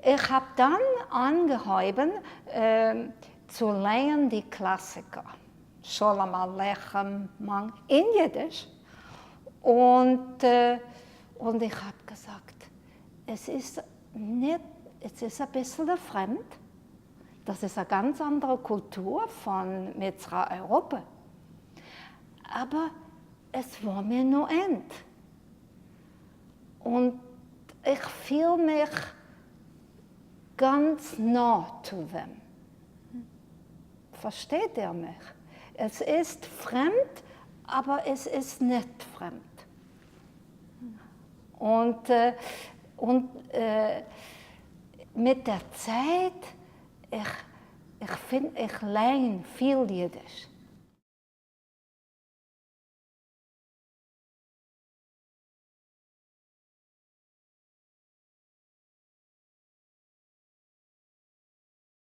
איך האב דאן אנגעהויבן צו לייענען די קלאסיקער, שלום עליכם, מאנג, אין אידיש, און און איך האב געזאגט, עס איז ניט, עס איז אביסעלע פרעמד, דאס איז א גאנץ אנדערע קולטור פון מצרא אייראפע, אבער עס וואר מיר נאענט, און איך פיל מיך גאנץ נאענט צו דעם. פארשטייט איר מיך? עס איז פרעמד, אבער עס איז ניט פרעמד. און און מיט דער צייט, איך איך פינד איך ליין פיל אידיש.